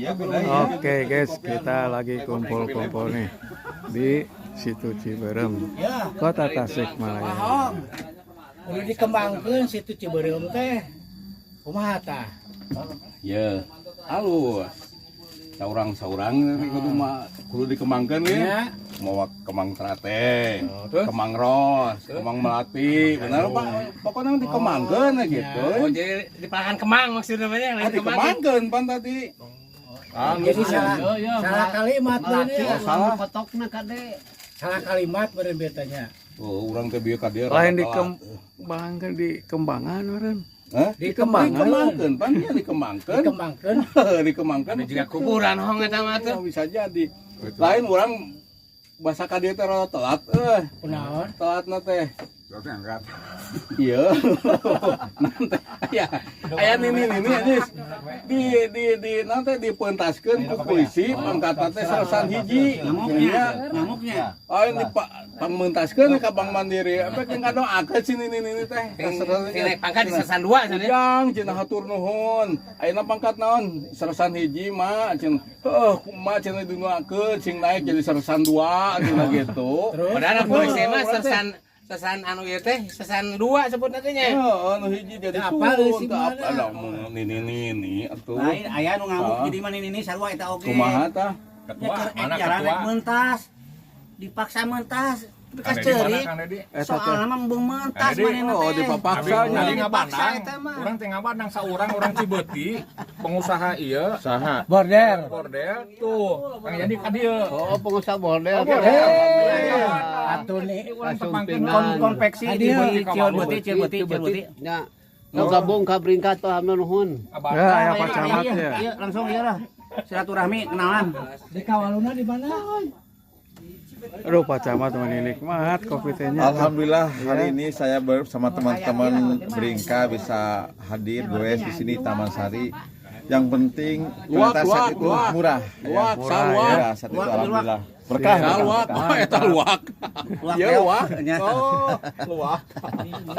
Iya, beda ya. Oke guys, kita lagi kumpul-kumpul nih di Situ Cibeureum, Kota Tasikmalaya. Paham. Udah dikembangkeun Situ Cibeureum teh. Kumaha tah? Ya, halus. Saurang-saurang kudu mah kudu dikembangkeun ya. Ya. Mau kembang terate, Terus? Kembang ros, kembang melati, benar, Pak. Pokoknya dikembangkeun ya gitu. Oh, jadi di palakan kemang maksudnya namanya Ah, lain kemang. dikembangkeun pan tadi. Ah, Jadi salah salah kalimat meureun ya. Salah. Kotokna kade. Salah kalimat meureun betanya. Oh, urang teh bieu ka dieu Lain rada telat. dikembangkan, di kembangan orang. Hah? Dikembangkan. Dikembangkeun, pan ya dikembangkeun. Dikembangkeun. Dikembangkeun. Ada juga kuburan hong eta mah tuh. Oh, bisa jadi. Lain urang bahasa ka dieu teh rada telat eh. Kunaon? Telatna teh. Iya. Nanti aya aya nini nini anjis. Di nanti dipentaskeun ku polisi pangkatna teh sersan hiji. Iya. Ngamuknya. Lain di pangmentaskeun ka Bank Mandiri. Apa jeung kadoakeun si nini nini teh. Sing naik pangkat di sersan 2 sana. Ujang cenah, hatur nuhun. Ayeuna pangkat naon? Sersan hiji mah cenah. Heuh, kumaha cenah dinuakeun sing naik jadi sersan 2 cenah gitu. Terus? Padahal polisi mah sersan sersan anu ieu teh sersan 2 sebut nantinya. Heeh, nu hiji jadi Teu apal turun sih teu mana. apal da mun nini nini atuh. Lain aya nu ngamuk Ah. jadi mah nini sarua eta oge. Kumaha tah? Ya keur Mana jalan ketua? rek mentas. Dipaksa mentas. Tapi Kang kas Dedi mana, ceurik. Kang Dedi? Eta teh. Soalna mah embung mentas Kang Dedi, manehna oh, teh. dipapaksa nya. Tadi Dipaksa ngabandang, eta mah. urang teh ngabandang saurang orang Cibeuti, pengusaha ieu, Saha? Border. Bordel tuh, Kang Yani ka dieu. Oh, pengusaha bordel. Oh, bordel. Atuh nih. Urang tepangkeun Konveksi di Cibeuti, Cibeuti, Cibeuti. Ya. Nu gabung ka Bringka tuh hatur nuhun. Ya, aya Pak Camat Iya, ya. iya, langsung iya lah. Silaturahmi kenalan. Di Kawaluna di mana? Aduh, Pak Camat mah nikmat kopi tehnya. Alhamdulillah, hari ini saya bersama teman-teman Bringka bisa hadir goes di sini Taman Sari. Yang penting Luak, ternyata luak, saat itu luak. murah. Ya. Luak, Murah, saluak. Murah saat itu, alhamdulillah. Berkah, berkah, Saluak, berkah. oh eta luak. Luak Iya leok. luak. Nya. Oh, luak.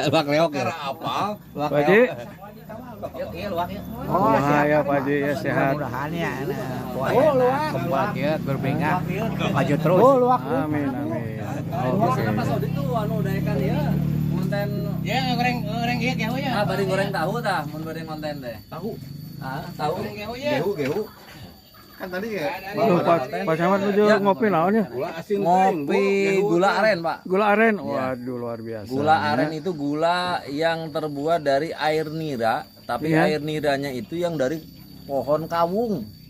Luak leok ya. Era apal. Luak Pak Haji, Iya, luak ya. kumaha ya Pak Haji ya, sehat? Mudah-mudahan ya oh, luak. Kembang ya berbengkak. Maju terus. Oh, luak. Amin amin. Oke. Itu anu daekan ieu konten. Ya goreng goreng ieu gehu ya. Ah, bari goreng tahu tah mun bari konten teh. Tahu. Ah, tahu. Goreng gehu ya. Gehu, gehu. Kan tadi ya. Aduh, Pak Camat nuju ngopi naon ya? Gula asin teh, Ngopi Bu. gula aren, Pak. Gula aren. Waduh, luar biasa. Gula aren itu gula yang terbuat dari air nira, tapi Iya. air niranya itu yang dari pohon kawung.